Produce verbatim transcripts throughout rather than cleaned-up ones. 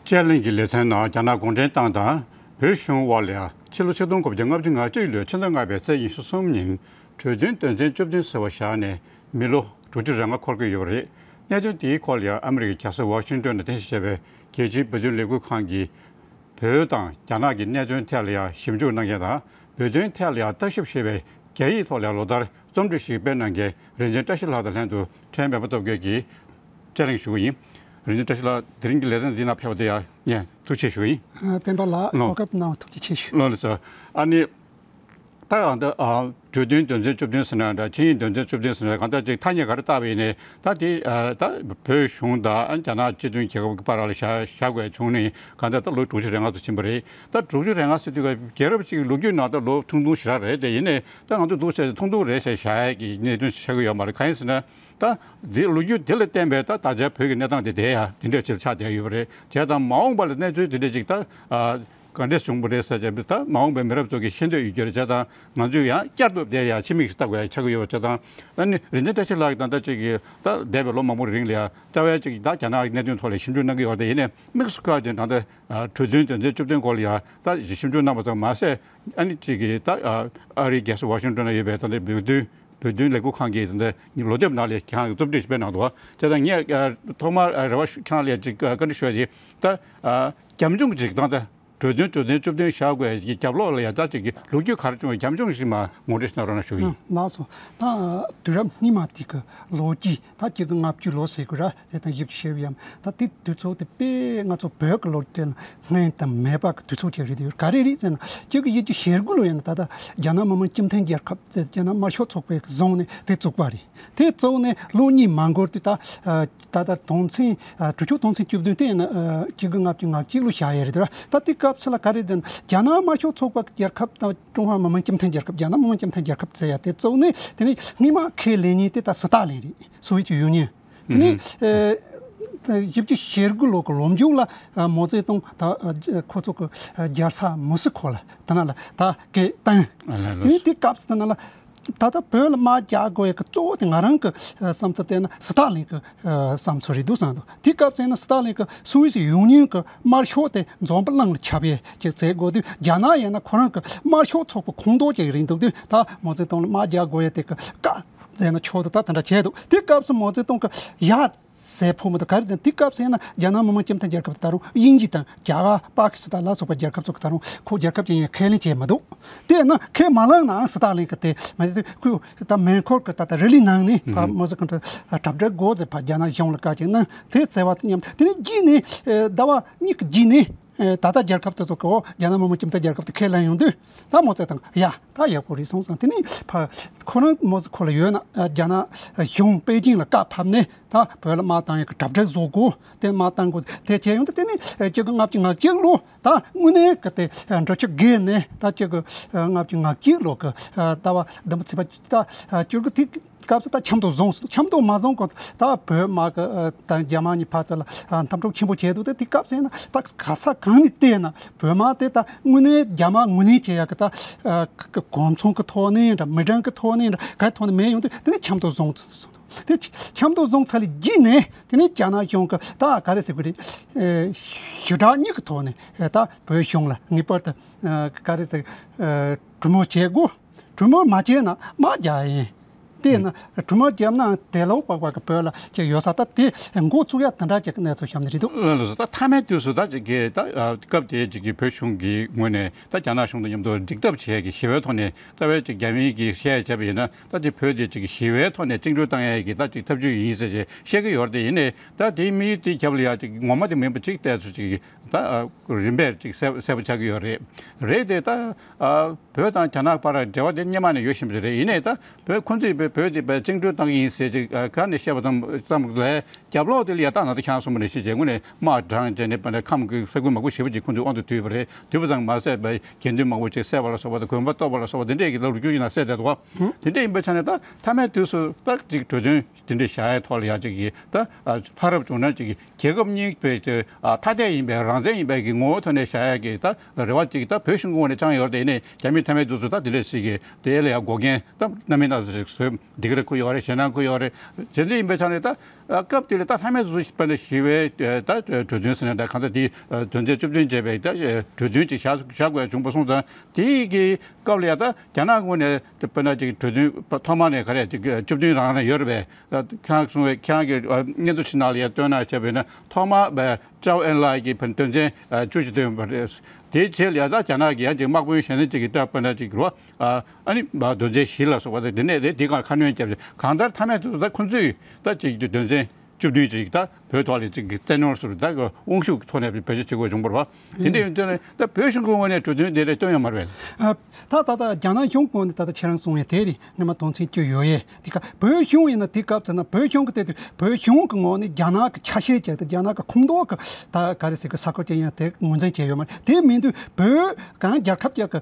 དཔྱད་གླེང་གི་ལེ་ཚན་ནང་རྒྱ་ནག་གུང་ཁྲན་ཏང་དང་བོད་གཞུང་དབར་ལ་ཕྱི་ལོ་ཆིག་སྟོང་དགུ་བརྒྱ་ལྔ་བཅུ་ང་གཅིག་ལོའི་ཕྱི་ཟླ་ལྔ་པའི་ཚེས་ཉི་ཤུ་གསུམ་ཉིན་གྲོས་མཐུན་དོན་ཚན་བཅུ་བདུན་ཟེར་བ་བཞག་ནས་མི་ལོ་དྲུག་ཅུ་རེ་ལྔ་འཁོར་གྱི་ཡོད་པ་རེད། གནད་དོན་དེའི་སྐོར་ལ་ཡང་ཨ་མི་རི་ཀའི་རྒྱལ་ས་ཝ་ཤིང་ཏོན་ནས་རྟེན་གཞི་བྱས་པའི་རྒྱལ་སྤྱིའི་བོད་དོན་ལས་འགུལ་ཁང་གིས་བོད་དང་རྒྱ་ནག་གི་གནད་དོན་ཐད་ལ་ཡང་ཞིབ་འཇུག་གནང་མཁན་དང་བོད་དོན་ཐད་ལ་ཡང་བརྟག་ཞིབ་བྱེད་པའི་རྒྱ་ཡིག་ཐོག་ལ་ཡང་ལོ་ལྟར་རྩོམ་སྒྲིག་ཞིག་སྤེལ་གནང་མཁན་རིན་ཆེན་བཀྲ་ཤིས་ལགས་དང་ལྷན་དུ་ཕྲན་མེས་པོ་སྟོབས་རྒྱལ་གྱིས་དཔྱད་གླེང་ཞུ་གི་ཡིན། རིན་ཆེན་བཀྲ་ཤིས་ལགས་དེ་རིང་གི་ལེ་ཚན་འདིའི་ནང་ཕེབས་པ་དེ་ཡང་ཐུགས་རྗེ་ཆེ་ཞུ་གི་ཡིན། ཨ། སྤེན་པ་ལགས། ལགས། གོ་སྐབས་གནང་བ་ཐུགས་རྗེ་ཆེ་ཞུ། ལགས་ལགས་སོ། ཨ་ནི། ད་ཡང་ད་ཨ་གྲོས་མཐུན་དོན་ཚན་བཅུ་བདུན་ཟེར་ན་འདྲ། ཆིངས་ཡིག་དོན་ཚན་བཅུ་བདུན་ཟེར་ན་གང་ལྟར་ཅིག་ཐ་སྙད་ག་རེ་བཏགས་པ་ཡིན་ནའི་ད་དེ་ཨ་ད་བོད་གཞུང་དང་རྒྱ་ནག་སྤྱི་མཐུན་རྒྱལ་ཁབ་ཀྱི་བར་ལ་བཞག་བཞག་དགོས་བྱུང་ནས་གང་ལྟར་ད་ལོ་དྲུག་ཅུ་རེ་ལྔ་ཙམ་ཕྱིན་པ་རེད། ད་དྲུག་ཅུ་རེ་ལྔ་ཟེར་དུས་ཀ་རྒྱལ་རབས་ཅིག་ལོ་རྒྱུས་ནང་ད་ལོ་ཐུང་ཐུང་ཞེ་དྲག་རེད། དེ་ཡིན་ནའི་ད་ང་ཚོ་འདུག་བྱས་ཐུང་ཐུང་རེད་ཟེར་བཞག་ཡས་ཀྱི་གནད་དོན་ཆགས་ཀྱི་ཡོད་མ་རེད། གང་ཡིན་ཟེར་ན། ད་འདི་ལོ་རྒྱུས་དེ་ལ་བརྟེན་པའི་ད་ད་ཆ་བོད་ཀྱི་གནས་སྟངས་དེ་བསྡད་ཡ་དེ་འདྲ་ཅིག་ཆགས་བསྡད་ཡོད་པ་རེད། བྱས་ཙང་མ་འོངས་པ་ལ་གནས་ཚུལ་དེ་འདྲ་ཅིག་ད་ཨ་ག་འདྲས་བྱུང་བ་རེད་ཟེར་བྱས་ད་མ་འོངས་པའི་མི་རབས་ཚོ་གིས་ཤེས་འདོད་ཡོད་ཀྱི་རེད། བྱས་ཙང་ང་ཚོས་ཡང་བསྐྱར་དུ་བསྡད་ཡ་ཕྱི་མིག་ཅིག་ལྟ་དགོས་ཡ་ཆགས་ཀྱི་ཡོད་པ། བྱས་ཙང་ཨ་ནི་རིན་ཆེན་བཀྲ་ཤིས་ལགས་ཀྱིས་ད་ལྟ་ཅིག་གིས་ད་འདས་པའི་ལོ་མང་པོ་རིང་ལ་ཡ་རྩ་བའི་ཅིག་ད་རྒྱ་ནག་གི་གནད་དོན་ཐོག་ལ་ཞིབ་འཇུག་གནང་གི་ཡོད་རེད། དེ་ཡིན་ནའི་དམིགས་སུ་བཀར་ཅིང་ད་ལྟ་གྲོས་མཐུན་དོན་ཚན་བཅུ་བདུན་སྐོར་ལ་ཡ་ད་ཞིབ་འཇུག་གནང་བ་ཙམ་མ་ཟད་ཨ་ནི་ཅིག་གིས་ད་ཨ་རིའི་རྒྱལ་ས་ཝ་ཤིང་ཏོན་ན་ཡོད་པའི་ད་ལྟ་བོད་དོན་བོད་དོན་ལས་འགུལ་ཁང་གིས་ད་ལྟ་ལོ་དེབ་ནང་ལ་ཁྱེད་རང་གིས་རྩོམ་སྒྲིག་སྤེལ་གནང་འདུག། བྱས་ཙང་ངས་ཨ་ཐོག་མར་ཨ་རེ་བ་ཞུ་ཁྱེད་རང་ལ་ཅིག་ཨ་བཀའ་འདྲི་ཞུ་ཡ་དེ་ད་ཨ་རྒྱབ་ལྗོངས་ཅིག་དང་ད་གྲོས་མཐུན་གྲོས་མཐུན་བཅུ་བདུན་བཞག་དགོས་ཀྱི་རྒྱབ་ལོགས་ལ་ཡ་ད་ཅིག་གི་ལོ་རྒྱུས་ག་རེ་བྱུང་བའི་རྒྱབ་ལྗོངས་ཤིག་མ་ངོ་སྤྲོད་གནང་རོགས་གནང་ཞུ་ཡིན། ལགས་སོ། ད་དུས་རབས་སྔོན་མ་དེ་གི་ལོ་རྒྱུས་ད་གཅིག་དགུ་ལྔ་བཅུ་ལོ་ཟེར་དགོས་ར། དེ་དང་བཞི་བཅུ་ཞེ་དགུ་ཡམ། ད་དེ་དུས་ཚོད་དེ་དཔེ་ང་ཚོ་བོད་ཀྱི་ལོ་རྒྱུས་ལ་སྔོན་དང་མེད་པ་གི་དུས་ཚོད་ཅིག་རེད། དེ་ག་རེ་རེད་ཟེར་ན་གཅིག་དགུ་བཞི་བཅུ་ཞེ་དགུ་ལོ་ཡིན་ན་ད་ལྟ་རྒྱ་ནག་མི་དམངས་སྤྱི་མཐུན་རྒྱལ་ཁབ་ཟེར་རྒྱ་ནག་དམར་ཤོག་ཚོགས་པའི་བཟུང་ནས་དེ་བཙུགས་པ་རེད། དེ་བཙུགས་ནས་ལོ་གཉིས་མ་འགོར་དུས་ད་ད་ལྟ་དོན་ཚན་དྲུག་ཅུ་དོན་ཚན་བཅུ་བདུན་དེ་ཡིན་ན་གཅིག་དགུ་ལྔ་བཅུ་ང་གཅིག་ལོ་བཞག་ཡ་རེད་དེ་ར། ད་དེ་སྐབས་སུ་ལ་ག་རེ་ཟེར་ན་རྒྱ་ནག་དམར་ཤོག་ཚོགས་པ་རྒྱལ་ཁབ་དང་ཀྲུང་ཧྭ་མི་དམངས་སྤྱི་མཐུན་རྒྱལ་ཁབ་རྒྱ་ནག་མི་དམངས་སྤྱི་མཐུན་རྒྱལ་ཁབ་ཟེར་ཡ་དེ་བཙུགས་ནས་དེ་ནས་སྔོན་མ་ཁས་ལེན་མཁན་དེ་ད་སི་ཏཱ་ལིན་རེད། སོ་བི་ཡེ་ཊི་ཡུ་ནི་ཡན། དེ་ནས་ཨ་བཞི་བཅུ་ཞེ་དགུ་ལོ་གི་ལོ་མཇུག་ལ་ཨ་མའོ་ཙེ་ཏུང་ད་ཨ་ཁོ་ཚོ་གི་ཨ་རྒྱལ་ས་མོ་སི་ཁོ་ལ་དེ་ན་ལ་ད་སྐད་བཏང་། ཨ་ལ་ལ། དེ་ནས་དེ་སྐབས་སུ་དེ་ན་ལ་ད་ལྟ་བོད་ལ་དམག་རྒྱག་དགོས་ཡ་གི་གཙོ་བོ་དེ་ང་རང་གི་ཨ་བསམ་ཚུལ་བལྟས་ན་སི་ཏཱ་ལིན་གི་ཨ་བསམ་ཚུལ་རེད་འདུག་བསམ་འདུག། དེ་སྐབས་སུ་ཡིན་ན་སི་ཏཱ་ལིན་གི་སོ་བི་ཡེ་ཊི་ཡུ་ནི་ཡན་གི་དམར་ཤོག་དེ་འཛོམས་པ་གླིང་ལ་ཁྱབ་ཡས་ཅིག་མཛད་དགོས་དུས་རྒྱ་ནག་ཡིན་ན་ཁོ་རང་གི་དམར་ཤོག་ཚོགས་པ་ཁོངས་གཏོགས་ཅིག་རེད་འདུག་དུས་ད་མའོ་ཙེ་ཏུང་ལ་དམག་རྒྱག་དགོས་ཡ་དེ་གི་བཀའ་ཟེར་ན་ཆོག་འདུག། ད་དེ་འདྲ་བྱས་འདུག། དེ་སྐབས་སུ་མའོ་ཙེ་ཏུང་གི་ཡ་ཟེར་ཕོད་མི་འདུག། ག་རེ་ཟེར་ན་དེ་སྐབས་སུ་ཡིན་ན་རྒྱ་ནག་མི་དམངས་སྤྱི་མཐུན་རྒྱལ་ཁབ་དེ་ད་རུང་དབྱིན་ཇི་དང་རྒྱ་གར་པ་ཀི་སི་ཐན་ལ་སོགས་པ་རྒྱལ་ཁབ་ཚོ་གི་ད་རུང་ཁོ་རྒྱལ་ཁབ་ཅིག་ཡིན་ཁས་ལེན་བྱས་མི་འདུག། དེས་ན་ཁས་མ་བླངས་ནའང་སི་ཏཱ་ལིན་གི་དེ་མ་ཟད་ཁོས་ད་མེ་འཁོར་གི་ད་ལྟ་རི་ལི་ནང་ནས་ཕ་མོ་ཟི་ཁོང་ཁྲོ་གྲབས་འབྲས་དགོས་ཟེར་ཕ་རྒྱ་ནག་གཞུང་ལ་བཀའ་ཅིག་གནང་། དེ་བྱས་པ་དང་མཉམ་དེ་ནས་རྗེས་ནས་ཟླ་བ་གཉིས་ཀྱི་རྗེས་ནས་ད་ལྟ་རྒྱལ་ཁབ་དེ་ཚོ་གི་འོ་རྒྱ་ནག་མི་དམངས་སྤྱི་མཐུན་རྒྱལ་ཁབ་དེ་ཁས་ལེན་ཡོང་དུས་ད་མའོ་ཙེ་ཏུང་ཡ་ད་ཡག་པོ་རེད་སོང་ཙང་། དེ་ནས་ཕ་ཁོ་རང་མའོ་ཙེ་ཁོ་ལ་ཡོད་ན་རྒྱ་ནག་གཞུང་པེ་ཅིང་ལ་བཀའ་ཕབ་ནས་ད་བོད་ལ་དམག་བཏང་ཡག་གི་གྲབས་འབྲས་བཟོ་དགོས། དེ་དམག་བཏང་དགོས་དེ་བྱས་ཡོང་དུས་དེ་ནས་གཅིག་དགུ་ལྔ་བཅུ་ང་གཅིག་ལོ་ད་དངོས་གནས་གི་དེ་འབྲི་ཆུ་བརྒལ་ནས་ད་གཅིག་དགུ་ལྔ་བཅུ་ང་གཅིག་ལོ་གི་ཟླ་བ་བདུན་པ་ཚེས་པ་ད་གཅིག་དགུ་དེ་སྐབས་སུ་ད་ཆབ་མདོ་བཟུང་སོང་། ཆབ་མདོ་མ་བཟུང་གོང་ད་བོད་དམག་གི་ད་རྒྱ་དམག་གཉིས་ཕར་ཚུར་ལ་འཐབ་འཁྲུག་ཆེན་པོ་བྱས་འདུག། ད་དེ་སྐབས་སུ་ཡིན་ན་ད་ག་ས་གང་ནས་བལྟས་ན་བོད་དམག་དེ་ད་དངོས་གནས་རྒྱ་དམག་ངོས་ལེན་བྱེད་ཡག་གི་ད་གོ་མཚོན་གི་ཐོག་ནས་འདྲ་མི་གྲངས་གི་ཐོག་ནས་འདྲ་ག་ཐོག་ནས་མེད་ཡོང་དུས་དེ་ནས་ཆབ་མདོ་བཟུང་སོང་། དེ་ཆབ་མདོ་བཟུང་ཚར་ལས་རྗེས་ནས་དེ་ནས་རྒྱ་ནག་གཞུང་གི་ད་ག་རེ་ཟེར་དགོས་རེད། ཞུ་དག་གཉིས་ཀྱི་ཐོག་ནས་ད་བོད་གཞུང་ལ་ངེས་པར་དུ་ག་རེ་ཟེར་གྲོས་མོལ་བྱེད་དགོས། གྲོས་མོལ་མ་བྱས་ན་དམག་རྒྱག་ཡིན། དེས་ན་གྲོས་མོལ་བརྒྱབ་ན་དེ་ལོ་པག་པ་གི་བོད་ལ་ཅིག་ཡོད་ས་ད་དེ་འགོ་བཙུགས་ཡ་དེ་འདྲ་ཅིག་གི་གནས་ཚུལ་བཤམས་ནི་རེད་འདུག། ལགས་སོ། ད་མཐའ་མའི་དུས་སུ་ད་ཅིག་གི་ད་སྐབས་དེ་ཅིག་གི་བོད་གཞུང་གི་ངོས་ནས་ད་རྒྱ་ནག་གཞུང་དང་མཉམ་དུ་འགྲིག་ཐབས་བྱེད་ཡ་གི་ཞི་བའི་ཐོག་ནས་རྩ་བའི་ཅིག་རྒྱ་མིའི་གི་བཤད་བྱས་པ་ཡིན་ན་ད་ཅིག་བོད་དེ་ཅིག་གི་ཞི་བའི་ཐོག་ནས་བཅིངས་འགྲོལ་བཏང་ཡ་གི་ད་ཅིག་ཐབས་ཇུས་ཡིན་ཟེར་ཅིག་བཤད་ཀྱི་ཡོད་རེད། དེ་ཡིན་ནའི་ད་དེའི་དམིགས་ཡུལ་དེ་རྒྱབ་ལ་ཡ་ཅིག་ངོ་མ་དེ་མིན་པ་ཅིག་བལྟས་ཚོད་ཅིག་ད་རིམ་པས་ཅིག་གསལ་གསལ་པོ་ཆགས་ཀྱི་ཡོད་རེད། རེད་དེ་ད་བོད་དང་རྒྱ་ནག་བར་འབྲེལ་བ་དེ་སྔོན་མ་ནས་ཡོད་བཞིན་པ་ཞིག་རེད། ཡིན་ནའི་ད་བོད་ཁོང་ཚོས་བོད་བོད་དེ་བོད་བཅིངས་འགྲོལ་བཏང་གི་ཡིན་ཟེར་ཅིག་ག་ནས་བཤད་པ་ཙམ་ཙམ་ལས་རྒྱབ་ལོགས་དེ་ལ་ཡ་ད་ན་ད་ཁྱང་སོང་བ་ནས་ཤི་རྗེས་དངོས་ནས་དམག་དྲངས་བྱས་ནས་པ་ནས་ཁམས་ཀྱི་ས་ཁུལ་མང་པོ་ཞེ་པོ་ཅིག་ཁོང་ཚོའི་དབང་དུ་བསྡུས་པ་རེད། བསྡུས་པ་ཙམ་མ་ཟད་པའི་དགེ་འདུན་མང་པོ་ཅིག་བསད་པ་ལ་སོགས་པ་དང་དགོན་པ་གཏོར་བ་ལ་སོགས་པ་དེ་འདྲས་ཀྱི་ལ་ལོ་རྒྱུས་ཀྱི་ནང་གསལ་བསྡད་འདུག་བ། དེ་འདྲས་ཡིན་པའི་ཆ་ནས་ད་མཐའ་མའི་དུས་སུ་ད་ཅིག་གྲོས་མཐུན་དེ་འདྲས་བཞག་ཡའི་ཐོག་ལ་ཡ་ཅིག་གི་ད་ལྷ་རབ་བྱུང་ན་ཅིག་གི་རྒྱལ་ཁབ་གཉིས་པའི་ཅིག་ཐ་དད་ཡིན་པའི་རང་བཙན་ཡིན་པའི་གི་ངོ་བོ་ཐོག་ནས་བཞག་ཡ་གི་ད་རེ་བ་ཅིག་ད་བོད་གཞུང་གི་ངོས་ནས་བཅངས་ཡོད་རེད། དེ་ནས་རྒྱ་མིས་མཐའ་མའི་དུས་སུ་ད་དེ་འདྲས་ཞིག་གི་དེ་ལ་ཡ་འགོག་རྐྱེན་ད་སྣ་མིན་སྣ་ཚོགས་ཤིག་བཟོས་སྡིགས་ར་ཁུར་ཡོད་རེད། ཞེད་སྣང་ཁུར་ཡོད་རེད། དེ་འདྲས་ཡིན་པའི་ཆ་ནས་ད། སྐབས་དེ་ལ་ད་ལྷ་མེད་དུ་དཔེར་ན་ཞི་བའི་ད་གྲོས་མཐུན་ཟེར་ན་ད་གང་ལྟར་དེ་དོན་ཚན་བཅུ་བདུན་བཅས་པའི་ད་གྲོས་མཐུན་ཅིག་བཞག་བཞག་དགོས་བྱུང་པ་སོང་ཙང་དེའི་གི་སྐབས་ལ་ཡ་ད་རྒྱ་ནག་ངོས་ནས་དཔེར་ན་ཅིག་གྲོས་མཐུན་ཐོག་མ་ནས་ག་རེ་ཅིག་བཅུ་བདུན་རང་རང་ཡོད་རེད་པས། ཁྱེད་རང་གསུང་བའི་ཁྱེད་རང་གི་སྙན་ཐོ་ཕྱི་ནང་ལ་ཡ་བཏོན་ན་བྱས་པས་ན་ཐོག་མ་པའི་ཀྲའོ་ཨེན་ལའེ་གི་དོན་ཚན་བཅུ་བཞི་བཏོན་པ་རེད། དེའི་རྗེས་ལ་ཡ་ད་རྒྱ་ནག་གི་ཡང་ཅིག་དམག་དཔོན་གཞན་ཅིག་གི་ད་དཔེར་ན་ཅིག་རོ། ཨ་ནི་དོན་ཚན་བཞི་ལ་སོགས་པ་དེ་ནས་དེ་དེ་གར་ཁ་སྣོན་བརྒྱབ་ཅིང་གང་ལྟར་མཐའ་མའི་དུས་སུ་ད་ཁོ་ཚོས་ད་ཅིག་དོན་ཚན་བཅུ་བདུན་ཅིག་ད་བོད་ཐོག་ལ་ཅིག་གི་བཙན་གནོན་ཟེར་ད་དབང་ཤུགས་ཀྱི་ཐོག་ནས་བེད་སྤྱོད་བྱེད་དགོས་བྱུང་བ་རེད་བ། དེ་འདྲ་ཡིན་དུས་ནས་ད་བོད་གཞུང་གི་ངོས་ནས་གྲོས་མཐུན་དེ་འདྲ་བཏོན་ཡོད་མ་རེད་པས། ད་ད་ལྟ་རྒྱ་ནག་གཞུང་ངོས་ནས་ད་ལྟ་ཁྱེད་རང་གསུངས་ཡས་དེ་རེད། སྔོན་མ་དོན་ཚན་བཅུ་ཡོད་ཡས་དེ་ག་བོད་གཞུང་ཡིན་ན་དེ་སྐབས་ཚེ་ན་བོད་གཞུང་གི་སྟེང་དུ་བོད་གཞུང་གི་ངོས་ནས་རྒྱ་ནག་གི་ཆ་ཤས་བྱས་ཏེ་རྒྱ་ནག་གི་ཁོངས་གཏོགས་ཀྱི་ད་ག་རེ་ཟེར་གི་ས་ཁུལ་ཅིག་ཡིན་ན་དེ་ངོས་འཛིན་བྱས་ཡོད་མ་རེད། དེ་མིན་དུས་བོད་གང་རྒྱལ་ཁབ་ཀྱི་གི་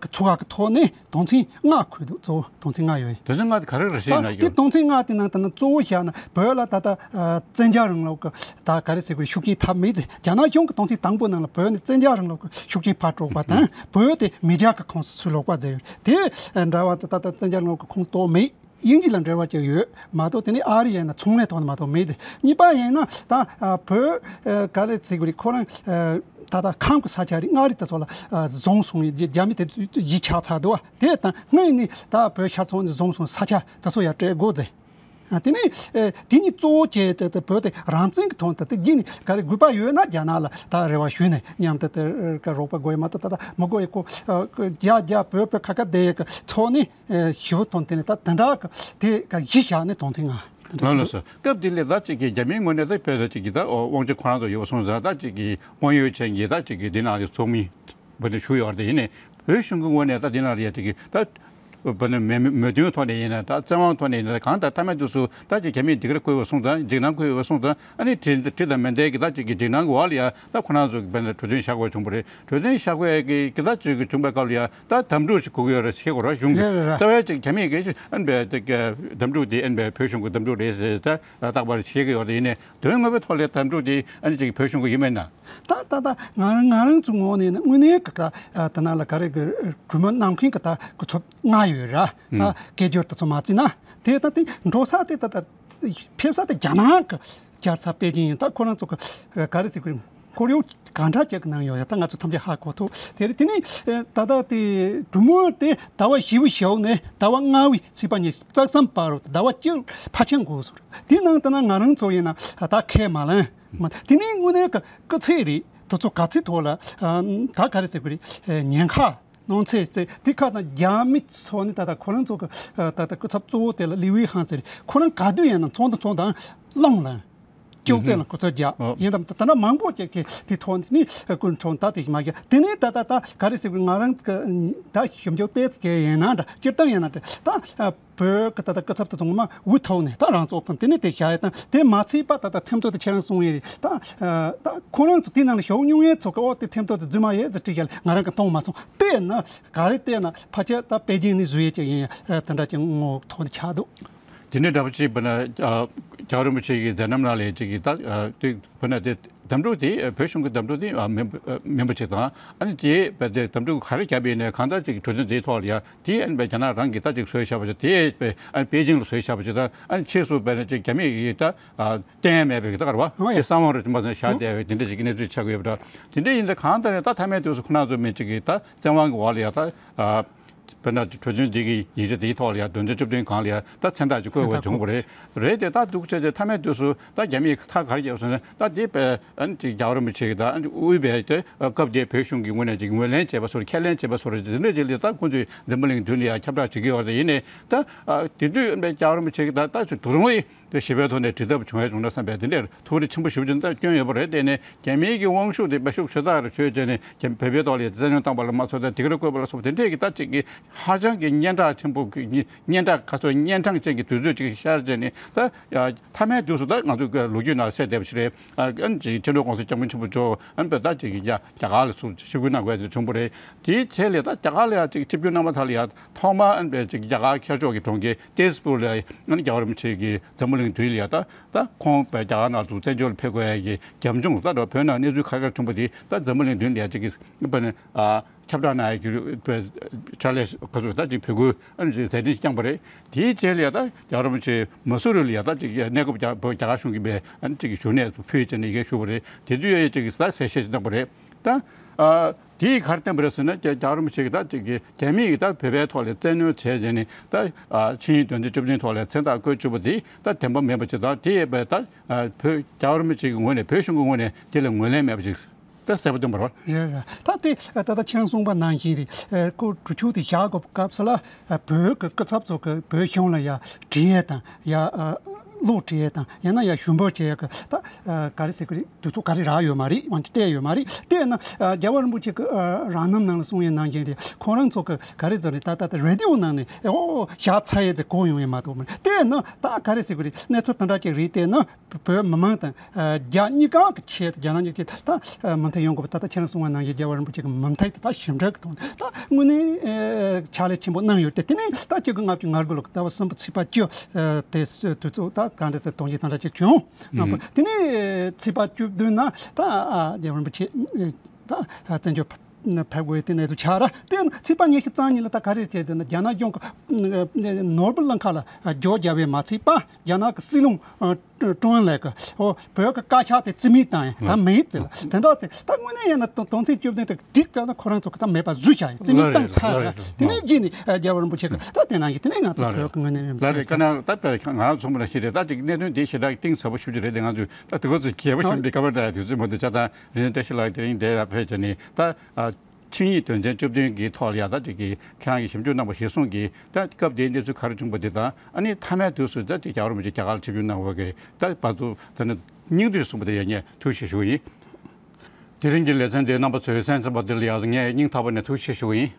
ཚུགས་ཀ་གི་ཐོག་ནས་དོན་ཚན་ལྔ་འཁོད་འདུག་གཙོ་བོ་དོན་ཚན་ལྔ་ཡོད་ཡིན། དོན་ཚན་ལྔ་དེ་ག་རེ་རེད་ཤེས་ན་ད་དེ་ཡོད། དོན་ཚན་ལྔ་དེ་ནང་ད་ནང་གཙོ་བོ་བཞག་ན་བོད་ལ་ད་ལྟ་བཙན་རྒྱལ་རིང་ལུགས་ཀྱི་ད་ག་རེ་ཟེར་དགོས་ཤུགས་རྐྱེན་ཐེབས་མེད་ཟེར། རྒྱ་ནག་གཞུང་གི་དོན་ཚན་དང་པོ་ནང་ལ་བོད་ནི་བཙན་རྒྱལ་རིང་ལུགས་ཀྱི་ཤུགས་རྐྱེན་ཕར་སྤྲོད་པ་དང་བོད་དེ་མི་རྒྱལ་གྱི་ཁོངས་སུ་ཚུད་ལོག་པ་ཟེར་ཡོད། དེ་འདྲ་བ་ད་ད་ལྟ་བཙན་རྒྱལ་རིང་ལུགས་ཀྱི་ཁོངས་གཏོགས་མེད། དབྱིན་ཇི་ལ་འབྲེལ་བ་ཅིག་ཡོད་མ་གཏོགས་དེ་ནི་ཨ་རི་ཡིན་ན་ཚོང་ལས་ཐོག་ནས་མ་གཏོགས་མེད་དེ། གཉིས་པ་ཡིན་ན་ད་བོད་ག་རེ་ཟེར་དགོས་རེད། ཁོ་རང་ད་ལྟ་ཁམས་ཀྱི་ས་ཆ་རེད། མངའ་རིས་དེ་ཚོ་ལ་བཟུང་སོང་ཡོད། རྒྱ་མི་དེ་ཡིད་ཆགས་ཚར་འདུག་བ། དེ་དང་སྔོན་ནས་ད་བོད་ཤར་ཕྱོགས་ནས་བཟུང་སོང་ས་ཆ་དེ་ཚོ་ཡར་སྤྲད་དགོས་ཟེར། དེ་ནས་དེ་གཉིས་གཙོ་བོ་བྱས་ཏེ་བོད་དེ་རང་བཙན་གྱི་ཐོག་ཏུ་དེ་གཉིས་ནས་ག་རེ་དགོས་པ་ཡོད་ན་རྒྱ་ནག་ལ་ད་རེ་བ་ཞུས་ནས་མཉམ་དུ་དེ་ག་རོགས་པ་དགོས་ཡོད་མ་གཏོགས་ད་ལྟ་མི་དགོས་ཡོད་ཁོ་རྒྱ་རྒྱ་བོད་བོད་ཁ་ཁ་བསྡད་ཡོད་ཀྱི་ཚོགས་ནས། ཞི་བ་དང་དེ་ནས་ད་དེ་འདྲ་གི་དེ་ག་གཞི་བཞག་ནས་དོན་ཚན་ལྔ་དེ་འདྲ་ལགས་ལགས་སོ། སྐབས་དེ་ལས་ད་ཅིག་གི་རྒྱ་མིའི་ངོས་ནས་ད་བོད་ད་ཅིག་གི་ད་དབང་ཆ་ཁོ་རང་ཚོ་ཡོད་པ་སོང་ཙང་ད་ཅིག་གི་དབང་ཡོད་ཅན་གྱི་ད་ཅིག་གི་འདི་ནང་ལ་ཚོགས་མི་བོད་ནས་ཞུགས་ཡོད་རེད། དེ་ཡིན་ནས་བོད་གཞུང་གི་ངོས་ནས་ད་འདི་ནང་ལ་ཡ་ཅིག་གི་ད་བོད་ནས་མོས་མོས་མཐུན་ཐོག་ནས་ཡིན་ན་ད་བཙན་དབང་ཐོག་ནས་ཡིན་ན་གང་ལྟར་མཐའ་མའི་དུས་སུ་ད་ཅིག་རྒྱ་མིས་འདི་གར་བསྐོས་པ་སོང་ཙང་འཇིགས་སྣང་བསྐུལ་བ་སོང་ཙང་ཨ་ནི་དྲི་དྲི་དང་མི་ལྡན་གྱི་ད་ཅིག་གི་འཇིགས་སྣང་གི་འོག་ལ་ཡ་ད་ཁོ་རང་ཚོ་གི་བོད་ནས་གྲོས་མཐུན་བཞག་དགོས་བྱུང་བ་རེད། གྲོས་མཐུན་བཞག་དགོས་ཀྱི་གི་ད་ཅིག་གི་བྱུང་བའི་སྐབས་ལ་ཡ། ད་དམ་ཕྲུག་ཞིག་དགོས་ཀྱི་ཡོད་རེད་ཤེས་དགོས་ར། གཞུང་གི་རེད་རེད་རེད། རྩ་བའི་ཅིག་རྒྱ་མིས་ཀྱི་ཨན་པའི་དེ་ག་དམ་ཕྲུག་དེ་ཨན་པའི་བོད་གཞུང་གི་དམ་ཕྲུག་རེད་ཟེར་ད་རྟག་པར་བཤད་ཀྱི་ཡོད་རེད། ཡིན་ནའི་དོན་དངོས་པོའི་ཐོག་ལ་དམ་ཕྲུག་དེ་ཨན་ཅིག་བོད་གཞུང་གི་ཡིན་མིན་ན། ད་ད་ད་ང་རང་ང་རང་ཚོ་ངོས་ནས་ན་དངོས་གནས་ཀྱི་ད་ད་ནང་ལ་ག་རེ་གི་གྲོས་མོལ་གནང་མཁན་གྱི་ད་གོ་ཚོད་ལྔ་ཡོད་ར། ད་ཨུམ། སྐད་སྒྱུར་དེ་ཚོ་མ་བརྩིས་ན་དེ་ད་དེ་འགྲོ་ས་དེ་ད་ད་ཕེབས་ས་དེ་རྒྱ་ནག་གི་རྒྱལ་ས་པེ་ཅིང་ཡིན། ད་ཁོ་རང་ཚོ་གི་ག་རེ་ཟེར་དགོས་རེད། ཁོར་ཡུག་གང་འདྲ་ཅིག་གི་ནང་ཡོད་ཡ་ད་ང་ཚོ་ཐམས་ཅད་ཧ་གོ་ཐུབ། དེ་རེད། དེ་ནི་ད་ལྟ་དེ་གྲོས་མོལ་དེ་ཟླ་བ་བཞི་པའི་ཞོགས་ནས་ཟླ་བ་ལྔ་པའི་ཚེས་པ་ཉི་ཤུ་རྩ་གསུམ་བར་དུ་ཟླ་བ་གཅིག་ཕལ་ཆེར་འགོར་སོང་རེད། དེ་ནང་དུ་ན་ང་རང་ཚོ་ཡིན་ན་ད་ཁས་མ་ལེན་མ། དེ་ནི་དངོས་གནས་ཀྱི་སྐུ་ཚེགས་རེད། དེ་ཚོ་ག་ཚོད་ཐོག་ལ་ད་ག་རེ་ཟེར་དགོས་རེད། ཉེན་ཁ་གནོད་འཚེ་ཟེར་དེ་ཁ་དང་རྒྱ་མི་ཚོ་ནི་ད་ལྟ་ཁོ་རང་ཚོ་གི་ད་ལྟ་སྐུ་ཚབ་གཙོ་བོ་དེ་ལ་ལི་ཝེ་ཧན་ཟེར། ཁོ་རང་ག་དུས་ཡིན་ན་ཚོང་དང་ཚོང་དང་སློང་ལ་ཅོག་ཙེ་ལ་སྐུ་ཚབ་རྒྱག་ཨོ། ཡིན་དམ་ད་ལྟ་མང་པོ་ཅིག་གིས་དེ་ཐོག་ནི་སྐུ་ཚབ་ད་དེ་མ་རྒྱག་དེ་ནས་ད་ད་ད་ག་རེ་ཟེར་དགོས། ང་རང་གི་ད་ཞིབ་འཇུག་ཏོག་ཙམ་བྱས་ཡིན་ན་འདྲ། སྤྱིར་བཏང་ཡིན་ན་འདྲ་ད། བོད་ཀྱི་ད་ལྟ་སྐུ་ཚབ་དེ་ཚོ་ངོ་མ་འུ་ཐུག་ནས་ད་རང་ཚོ་ཕན་དེ་ནས་དེ་བཞག་ཡ་དང་དེ་མ་ཚད་པ་ད་ལྟ་ཐེམ་ཐོ་དེ་ཁྱེད་རང་གསུང་ཡས་རེད། ད་ད་ཁོ་རང་ཚོ་དེ་ནང་ལ་ཞུགས་མྱོང་ཡས་ཚོ་གི་ཨོ་དེ་ཐེམ་ཐོ་དེ་རྫུན་མ་ཡས་ཟེར་དྲིས་ཡ་ལ་ང་རང་གི་མཐོང་མ་སོང་། བལྟས་ན་ག་རེ་བལྟས་ན་ཕལ་ཆེར་ད་པེ་ཅིང་ནས་བཟོས་ཡས་ཅིག་ཡིན་ཡ་དེ་འདྲ་ཅིག་ངོ་ཐོག་ནས་ཆགས་འདུག་དེ་འདྲའི་འདྲ་པོ་ཅིག་བྱས་ན་རྒྱལ་བ་རིན་པོ་ཆེ་གི་མཛད་རྣམ་ནང་ལ་ཅིག་གི་ད་དེ་བོད་ན་དེ། དམ་ཕྲུག་དེ་བོད་གཞུང་གི་དམ་ཕྲུག་དེ་མིན་མིན་པ་ཅིག་དང་། ཨ་ནི་དེ་བས་དེ་དམ་ཕྲུག་ག་རེ་བརྒྱབ་པ་ཡིན་ནའི་གང་ལྟར་ཅིག་གྲོས་མཐུན་དེའི་ཐོག་ལ་ཡ་དེ་ཨ་ནི་བས་རྒྱ་ནག་རང་གིས་ད་ཅིག་བཟོས་བཞག་པ་ཅིག་དེ་བས་ཨ་ནི་པེ་ཅིང་ལ་བཟོས་བཞག་པ་ཅིག་དང་། ཨ་ནི་ཕྱིས་སུ་བས་ན་ཅིག་རྒྱ་མི་ཡིས་ད་བསྟན་མེད་པའི་ད་ག་རེ་བ་དེ་གསང་བ་རུ་དེ་མ་ཟིན་བཞག་བསྡད་པའི་དེ་འདྲ་ཞིག་གི་གནས་ཚུལ་ཆགས་ཀྱི་ཡོད་པ་འདྲ། དེ་འདྲ་ཡིན་ད་གང་ལྟར་ཡང་ད་མཐའ་མའི་དུས་སུ་ཁོ་རང་ཚོ་མི་ཅིག་གིས་ད་བཙན་དབང་གི་འོག་ལ་ཡ་ད། དཔེར་ན་གྲོས་མཐུན་འདི་གི་ཡིག་ཆ་འདིའི་ཐོག་ལ་ཡང་དོན་ཚན་བཅུ་བདུན་སྒང་ལ་ཡང་ད་མཚན་རྟགས་ཅིག་བཀོད་དགོས་བྱུང་བ་རེད། རེད་དེ་ད་འདུག་བྱས་བྱས་མཐའ་མའི་དུས་སུ་ད་རྒྱ་མིས་ཐག་ག་རེ་བརྒྱབ་ཟེར་ན་ད་དེ་དཔེ་ཨ་ནི་ཅིག་རྒྱལ་བ་རིན་པོ་ཆེ་གི་ད་ཨ་ནི་དབུས་པའི་དེ་སྐབས་དེའི་བོད་གཞུང་གི་ངོས་ནས་ཅིག་ངོས་ལེན་བྱས་པ་སོགས་ཁས་ལེན་བྱས་པ་སོགས་རེད། དེ་འདྲ་ཅིག་ལ་ད་ཁོང་ཚོས་འཛམ་བུ་གླིང་མདུན་ལ་ཡང་ཁྱབ་བསྒྲགས་བྱེད་ཀྱི་ཡོད་རེད། ཡིན་ནའི་ད་དེ་དུས་ཨ་ནི་རྒྱལ་བ་རིན་པོ་ཆེ་གི་ད་ད་ཅིག་དོ་དགོང་དེ་ཞི་བའི་ཐོག་ནས་འབྲི་ཐབས་བྱུང་ཡ་བྱུང་ན་བསམ་པའི་དེ་འདྲའི་ཐུགས་རེ་ཆེན་པོ་ཞེ་པོ་ཅིག་ད་བསྐྱོན་ཡོད་པ་རེད། དེ་ནས་རྒྱ་མིའི་གི་དབང་ཤུགས་དེ་དཔེ་ཤུགས་ཆེ་ཐག་རེ་ཆོད་བྱས་ནས་རྒྱ་བོད་པའི་ཐོག་ལ་བཙན་གནོན་བཏང་པ་ལ་མ་ཚོར་ད་དེ་ག་རེ་བཀོད་པ་ལ་སོགས་པ་དེ་འདྲས་ཀྱི་ད་ཅིག་གི་ཧ་ཅང་གི་སྙན་གྲགས་ཆེན་པོ་གི་སྙན་གྲགས་ཁ་སོ་སྙན་གྲགས་ཅན་གྱི་དུས་ཚོད་ཅིག་ཤར་བྱས་ནས་ད་མཐའ་མའི་དུས་སུ་ད་ང་ཚོ་གི་ལོ་རྒྱུས་ནང་གསལ་བསྡད་པ་ཞིག་རེད། ཨ་ཨ་ནི་ཅིག་ཕྱི་དྲིལ་བསྐྱངས་དཔོན་ཆེན་པོ་མཆོག་ཨ་ནི་བོད་ད་ཅིག་གི་རྒྱ་རྒྱ་གར་ལ་ཚུར་ཆིབས་བསྒྱུར་གནང་དགོས་དེ་བྱུང་བ་རེད། དེའི་རྗེས་ལ་ད་རྒྱ་གར་ལ་ཡང་ཅིག་ཆིབས་བསྒྱུར་གནང་མ་ཐག་ལ་ཡང་ཐོག་མ་ཨ་ནི་བོད་ཅིག་རྒྱ་གར་ཤར་ཕྱོགས་ཀྱི་གྲོང་ཁྱེར་ཏེས་པུར་ལ་ཨ་ནི་རྒྱལ་བ་རིན་པོ་ཆེ་གིས་འཛམ་བུ་གླིང་མདུན་ལ་ཡང་ད་ད་ཁོང་བོད་རྒྱ་གར་ནང་དུ་བཙན་བྱོལ་ཕེབས་དགོས་ཡ་གི་རྒྱབ་ལྗོངས་ད་ལྟ་བོད་ནང་གནས་ཚུལ་ཁ་ཁ་བྱུང་བ་དེ་ད་འཛམ་བུ་གླིང་མདུན་ལ་ཡང་ཅིག་གི་ཨ་ནི། ཁྱབ་བསྒྲགས་གནང་ཡག་གི་ཕྱག་ལས་ག་ཚོད་ད་ཅིག་བོད་སྐུ་ཨ་ནི་ཅིག་མཛད་འཕྲིན་ཞིག་བསྐྱངས་པ་རེད། དེའི་རྗེས་ལ་ཡ་ད་རྒྱལ་བ་རིན་པོ་ཆེ་མ་སུ་རི་ལ་ཡ་ད་ཅིག་གནས་སྐབས་རྒྱ་བོད་རྒྱ་གར་གཞུང་གིས་པའི་ཨ་ནི་ཅིག་གི་བཞུགས་གནས་སུ་ཕུལ་བྱས་ནས་ཡི་གེ་ཞུ་བ་རེད། དེ་དུས་ཡ་ཡ་ཅིག་གི་ད་གསལ་བཤད་ཅིག་གནང་པ་རེད། ད་ཨ་དེས་ག་རེ་བསྟན་པ་རེད་ཟེར་ན་རྒྱ་རྒྱལ་བ་རིན་པོ་ཆེ་གིས་ད་ཅིག་གི་རྒྱ་མི་གིས་ད་བོད་པའི་ཐོག་ལ་བཙན་གནོན་བྱས་བྱས་ནས་ད་ཨ་ཆིངས་ཡིག་དོན་ཚན་བཅུ་བདུན་ཐོག་ལ་མཚན་རྟགས་བཀོད་བཅུག་པ་དེ་ད་བདེན་པ་མེད་པ་ཅིག་དང་། དེ་ཡས་པའི་ད་ཨ་བོད་རྒྱལ་བ་རིན་པོ་ཆེ་གི་ངོས་ནས་བོད་གཞུང་གི་ངོས་ནས་དེ་ལ་ངོས་ལེན་མེད་པ་ཅིག་ད་གསལ་པོ་སྟོན་པ་རེད་བ། རེད་རེད། ད་དེ་ད་ལྟ་ཁྱེད་རང་གསུངས་པ་ནང་བཞིན་རེད། ཨ་སྐོར་དྲུག་ཅུ་དེ་བཞག་དགོས་པའི་སྐབས་སུ་ལ་ཨ་བོད་ཀྱི་སྐུ་ཚབ་ཚོ་གི་བོད་གཞུང་ལ་ཡ་འབྲེལ་ཡོད་དང་ཡ་ཨ་གློག་འབྲེལ་ཡོད་དང་ཡང་ན་ཡ་ཞུ་འབོད་བྱེད་ཡག་གི་ད་ཨ་ག་རེ་ཟེར་གི་རེད། དུས་ཚོད་ག་རེ་རག་ཡོད་མ་རེད། དབང་ཆ་སྤྲད་ཡོད་མ་རེད། དེས་ན་ཨ་རྒྱལ་བ་རིན་པོ་ཆེ་གི་ཨ་རང་རྣམ་ནང་ལ་གསུངས་ཡོད་ནང་བཞིན་རེད། ཁོང་རང་ཚོ་གི་ག་རེ་ཟེར་རེད། ད་ད་ད་རེ་ཌི་ཡོ་ནང་ནས་ཨོ་བཞག་ཚར་ཡོད་ཚེ་གོ་ཡོང་ཡོད་མ་གཏོགས་མ་རེད། དེས་ན་ད་ག་རེ་ཟེར་གི་རེད། གནས་ཚུལ་དེ་འདྲ་ཅིག་རེད། དེས་ན། བོད་མི་མང་དང་ཨ་རྒྱ་གཉིས་ཀ་གི་ཆེད་དུ་རྒྱ་ནག་གཉིས་ཀྱི་ད་ཨ་མུ་མཐུད་ཡོང་དགོས་པ། ད་ལྟ་ཁྱེད་རང་གསུངས་པ་ནང་བཞིན་རྒྱལ་བ་རིན་པོ་ཆེ་གི་མུ་མཐུད་དུ་ད་ཞིབ་ཕྲ་གི་ཐོག་ནས་ད་དངོས་གནས་ཨ་ཕྱག་ལས་ཆེན་པོ་གནང་ཡོད་དེ། དེ་ནས་ད་ཆིག་སྟོང་དགུ་བརྒྱ་ལྔ་བཅུ་ང་དགུ་ལོ་གི་ཟླ་བ་གསུམ་པ་ཚེས་པ་བཅུ་ཨ་དེ་དུས་ཚོད་ད་གང་འདྲ་ཟེར་གཏོང་ཆེན་དེ་འདྲ་ཅིག་བྱུང་། ཨ་དེ་ནས་ཚེས་པ་བཅུ་བདུན་ན་ད་ཨ་རྒྱལ་བ་རིན་པོ་ཆེ་ད་ཨ་བཙན་བྱོལ་ཕེབས་དགོས་དེ་གནས་ཚུལ་ཆགས་ར། དེ་ཚེས་པ་ཉི་ཤུ་རྩ་གཉིས་ལ་ད་ག་རེ་བྱས་ཟེར་ན་རྒྱ་ནག་གཞུང་གི་ནོར་བུ་གླིང་ཁ་ལ་རྒྱོ་རྒྱབ་པའི་མ་ཚད་པ་རྒྱ་ནག་གི་སྲིད་བློན་ཀྲུང་ཨན་ལགས་ཀྱིས་ཨོ་བོད་ཀྱི་བཀའ་ཤག་དེ་རྩིས་མེད་བཏང་ཡ་ད་མེད་ཟེར་ལ། དེ་འདྲ་དེ་ད་དངོས་གནས་ཡིན་ན་དོན་དོན་ཚན་བཅུ་བདུན་དེ་འགྲིག་ཀྱང་ན་ཁོ་རང་ཚོ་གི་ད་མེད་པ་བཟོས་བཞག་ཡ་རྩིས་མེད་བཏང་ཚར་ར། དེ་ནས་རྗེས་ནས་རྒྱལ་བ་རིན་པོ་ཆེ་གིས་ད་དེ་ནང་གི་དེ་ནས་ང་ཚོ་བོད་ཀྱི་དངོས་གནས་ཡིན་པ་ལ་རེད། དཀའ་ངལ་ད་དཔེར་ང་རང་ཚོ་མི་ལ་ཞིག་རེད། ད་ཅིག་གནད་དོན་དེ་ཞེ་དྲག་གཏིང་ཟབ་པོ་ཞེ་པོ་ཅིག་རེད། དེ་ང་ཚོས་ད་དེ་ག་ཚོད་རྒྱས་པོ་ཞིག་འདི་ཀ་མེད་འདྲ་ཡ་དུས་ཚོད་མ་འདུག་ཅག་དང་རིན་ཆེན་བཀྲ་ཤིས་ལགས་དེ་རིང་འདིར་ཡར་ཕེབས་བྱས་ནས་ད་ཨ། ཆིངས་ཡིག་དོན་ཚན་བཅུ་བདུན་གྱི་ཐོག་ལ་ཡ་ད་ཅིག་གིས་ཁྱེད་རང་གིས་ཞིབ་འཇུག་གནང་བ་གཞིར་བཟུང་གིས་ད་སྐབས་དེའི་གནས་ཚུལ་ག་རེ་བྱུང་བ་དེ་དང་ཨ་ནི་མཐའ་མའི་དུས་སུ་ད་ཅིག་རྒྱལ་བ་རིན་པོ་ཆེ་རྒྱ་གར་ལ་ཆིབས་བསྒྱུར་གནང་བ་གི་ད་བར་དུ་ད་ནི་སྙིང་བསྡུས་གསུངས་པ་དེ་ཡང་ངས་ཐུགས་རྗེ་ཆེ་ཞུ་གི་ཡིན། དེ་རིང་གི་ལེ་ཚན་དེ་རྣམ་པ་ཚོས་གསན་ཚར་བ་དེ་ལ་ཡང་ངས་སྙིང་ཐག་པ་ནས་ཐུགས་རྗེ་ཆེ་ཞུ་གི་ཡིན།